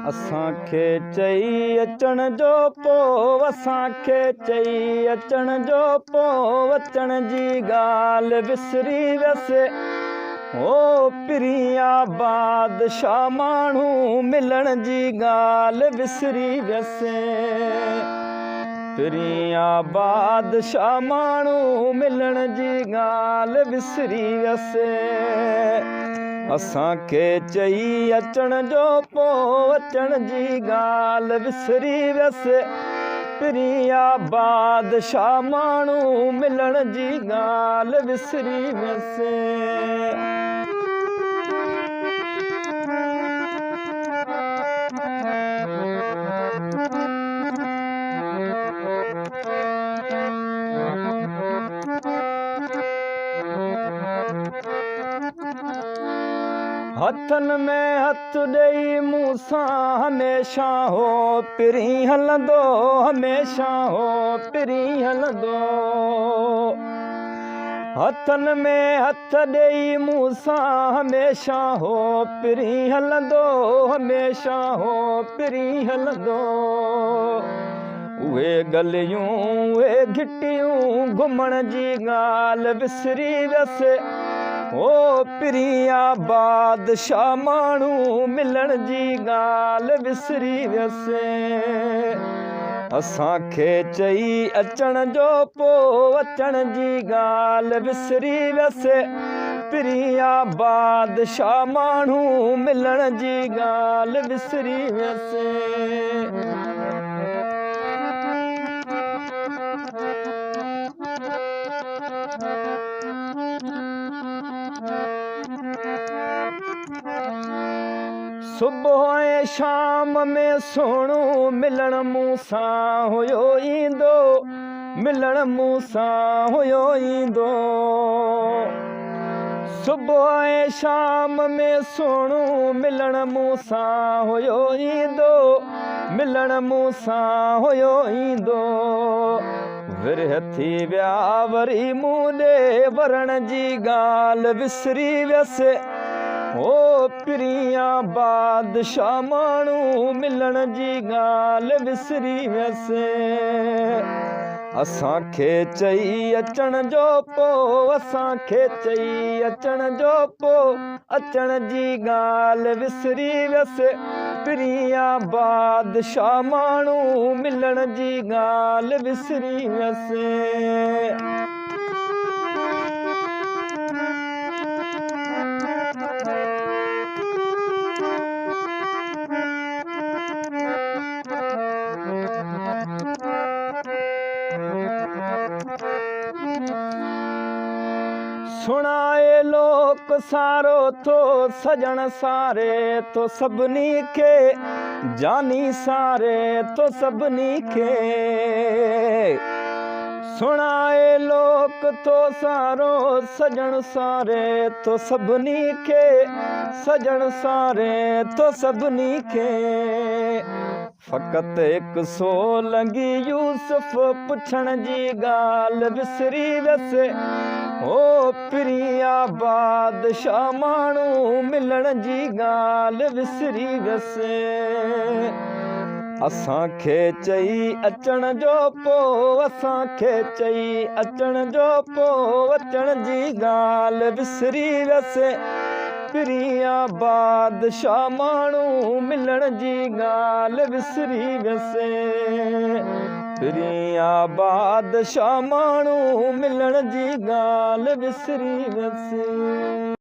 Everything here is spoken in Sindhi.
اسان کي چئي اچڻ جو پوءِ، اسان کي چئي اچڻ جو پوءِ، اچڻ جي ڳالهه وسري ويس. او پريان بادشاهه ماڻهو، ملڻ جي ڳالهه وسري ويس. پريان بادشاهه ماڻهو، ملڻ جي ڳالهه وسري ويس. اسان کي چئي اچڻ جو پوءِ، اچڻ جي ڳالهه وسري ويس. پريان بادشاهه ماڻهو، ملڻ جي ڳالهه وسري ويس. هٿن ۾ هٿ ڏيئي مون سان هميشه هو پرين هلندو، هميشه هو پرين هلندو. هٿن ۾ هٿ ڏيئي مون سان هميشه هو پرين هلندو، هميشه هو پرين هلندو. اهي ڳليون اهي گهٽيون گهمڻ جي ڳالهه وسري ويس. او پريان بادشاهه ماڻهو، ملڻ جي ڳالهه وسري ويس. اسان کي چئي اچڻ جو پوءِ، اچڻ جي ڳالهه وسري ويس. پريان بادشاهه ماڻهو، ملڻ جي ڳالهه وسري ويس. صبح ۽ شام ۾ سهڻو ملڻ مون سان هيو ايندو، ملڻ مون سان هيو ايندو. صبح ۽ شام ۾ سهڻو ملڻ مون سان هيو ايندو، ملڻ مون سان هيو ايندو. ورهه ٿي ويا وري مون ڏي ورڻ جي ڳالهه وسري ويس. او پريان بادشاهه ماڻهو، ملڻ جي ڳالهه وسري ويس. اسان کي چئي اچڻ جو پوءِ، اسان کي چئي اچڻ جو پوءِ، اچڻ جي ڳالهه وسري ويس. پريان بادشاهه ماڻهو، ملڻ جي ڳالهه وسري ويس. سڻائي لوڪ سارو ٿو سڄڻ ساري ٿو سڀني کي، جاني ساري ٿو سڀني کي. سڻائي لوڪ ٿو سارو سڄڻ ساري ٿو سڀني کي، سڄڻ ساري ٿو سڀني کي. فقط هڪ سولنگي يوسف، پڇڻ جي ڳالهه وسري ويس. او پريان بادشاهه ماڻهو، ملڻ جي ڳالهه وسري ويس. اسان کي چئي اچڻ جو پوءِ، اسان کي چئي اچڻ جو پوءِ، اچڻ جي ڳالهه وسري ويس. پريان بادشاهه ماڻهو، ملڻ جي ڳالهه وسري ويس. پريان بادشاهه ماڻهو، ملڻ جي ڳالهه وسري ويس.